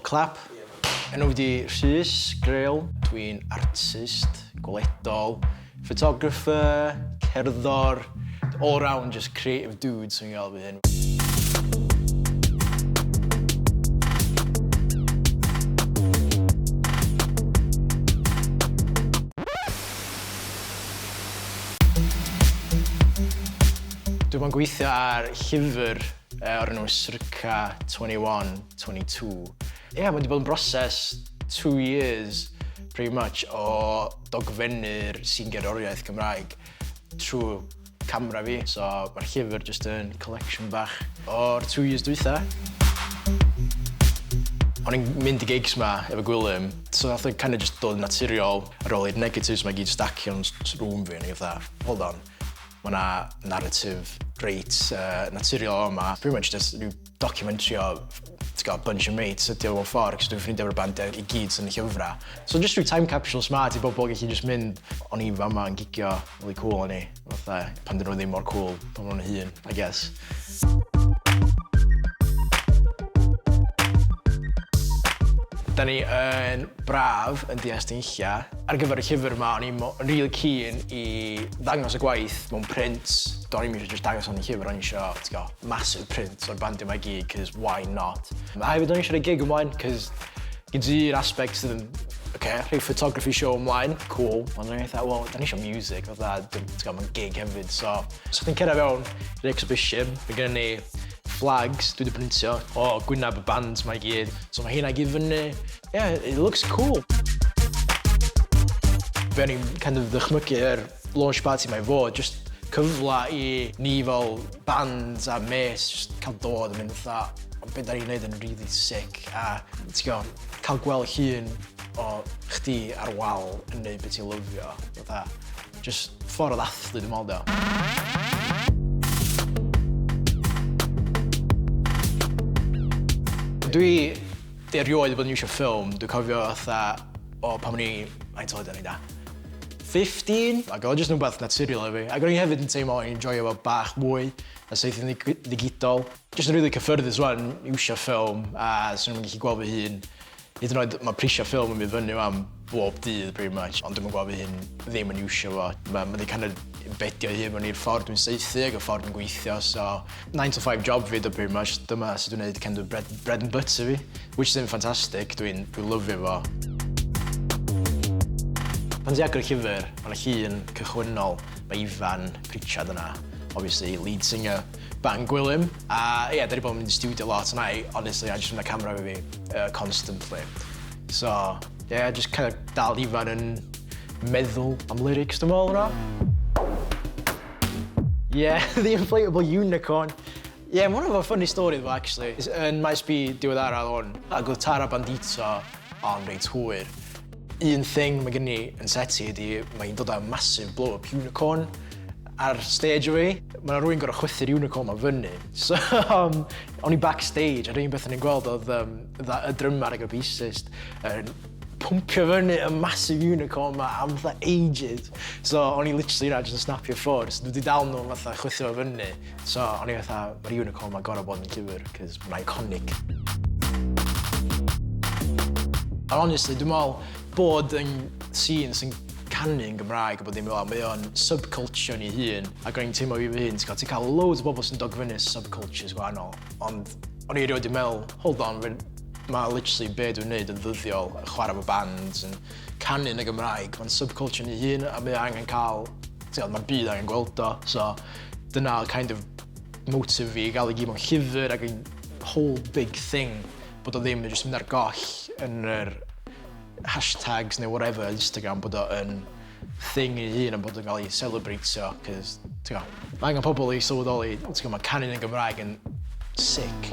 Little clap. Enw fi 'di Rhys Grail. Dwi'n artist gweledol, photographer, cerddor, all round just creative dude swn i'n galw fy hun. Dwi 'di bod yn gweithio ar llyfr o'r enw Circa 21, 22. Ie, yeah, mae wedi bod yn broses 2 years pretty much o dogfennu'r sîn gerddoriaeth Cymraeg trwy camera fi. So mae'r llyfr just yn collection bach o'r 2 years dwytha. O'n i'n mynd i gigs ma efo Gwilym, so nath o kind of just dod yn naturiol ar ôl i'r negatives ma gyd stacio yn room fi, o'n i fatha, "Hold on, mae 'na narrative reit naturiol yma." Pretty much just rhyw documentary o, ti'n gwbod, bunch of mates ydi o mewn ffordd, cos dwi'n ffrindiau efo'r bandiau i gyd sy'n y llyfrau. So just rhyw time capsule smart i bobl gallu just mynd, o'n i fama yn gigio, really cool o'n i, fatha, pan dyn nhw ddim mor cool, pan maen nhw'n hŷn, I guess. Da ni yn braf yn Dinas Dinlla. Ar gyfer y llyfr yma, o'n i'n really keen i ddangos y gwaith mewn print. Do'n i'm eisiau just dangos o'n y llyfr, o'n i eisiau, ti'n gwbod, massive print o'r bandiau yma i gyd, cos why not? A hefyd o'n i eisiau rhoi gig ymlaen, cos gen ti un aspect sydd yn, okay, rhoi photography show ymlaen, cool. Ond o'n i'n eitha, well, da ni eisiau music, fatha, ti'n gwbod, mae'n gig hefyd, so. So chdi'n cyrraedd fewn i'r exhibition, mae gennym ni flags dwi wedi printio o gwynab y bands ma i gyd. So mae hynna i gyd fyny. Yeah, it looks cool. Be o'n i'n kind of ddychmygu yr launch party mae fod, just cyfle i ni fel bands a mates just cael dod a mynd fatha, "O, be da ni'n neud yn really sick," a ti'n gwbod, cael gweld llun o chdi ar wal yn neud beth ti'n lyfio. Fatha, just ffordd o ddathlu, dwi'n meddwl, dio. Dwi di erioed wedi bod yn iwsio ffilm. Dwi'n cofio fatha, o pan o'n i, faint oed o'n i da? 15? Ac oedd o jyst yn rhywbeth naturiol i fi. Ac o'n i hefyd yn teimlo o'n i'n enjoyo fo bach mwy na saethu'n ddigidol. Jyst yn rili cyffyrddus wan iwsio ffilm a swn i'm yn gallu gweld fy hun. Hyd yn oed mae prisiau ffilm yn mynd fyny wan bob dydd pretty much, ond dwi'm yn gweld fy hun ddim yn iwsio fo. Mae 'di kind of embedio ei hun mewn i'r ffordd dwi'n saethu ac y ffordd dwi'n gweithio, so 9 to 5 job fi 'di o pretty much. Dyma sut dwi'n neud kind of bread and butter fi, which sy'n ffantastig, dwi'n dwi lyfio fo. Pan ti agor y llyfr, mae 'na llun cychwynnol, mae Ifan Pritchard yna, obviously lead singer band Gwilym. A ie, yeah, da ni bod yn mynd i studio lot, and I, honestly, I just mynd â camera efo fi constantly. So, yeah, just kind of dal Ifan yn meddwl am lyrics, dwi'n meddwl, hwnna. Yeah, the inflatable unicorn. Yeah, mae hwnna'n funny story ddo, actually. Yn Maes B diweddara oedd hwn. Ac oedd Tara Bandito on reit hwyr. Un thing mae gen i yn set hi ydi mae hi'n dod â massive blow-up unicorn ar stage o fi. Mae yna rhywun gorau chwythu'r unicorn ma fyny. So, o'n i backstage, a'r un beth o'n i'n gweld oedd y drummer ac y bassist yn pwmpio fyny y massive unicorn ma am fatha ages. So, o'n i literally yna just yn snapio ffwrdd. So, dwi wedi dal nhw fatha chwythu fo fyny. So, o'n i fatha, mae'r unicorn ma gorau bod yn llyfr, cos mae'n iconic. Ond honestly, dwi'n meddwl bod yn scene sy'n canu yn Gymraeg a bod ddim fel, mae o'n subculture ni hun, ac o'n i'n teimlo fi fy hun, ti'n cael, ti'n cael loads o bobl sy'n dogfennu subcultures gwahanol, ond o'n i erioed wedi meddwl, hold on, mae literally be dwi'n neud yn ddyddiol, chwarae efo bands, yn canu yn y Gymraeg, mae'n subculture ni hun, a mae angen cael, ti'n gwbod, mae'r byd angen gweld o, so dyna kind of motive fi i gael ei gyd mewn llyfr ac yn whole big thing, bod o ddim yn just mynd ar goll yn yr hashtags neu whatever Instagram, bod o yn thing ei hun a bod o'n cael ei celebratio, cos, ti'n gwbod, mae angen pobl i sylweddoli, ti'n gwbod, mae canu yn Gymraeg yn sick.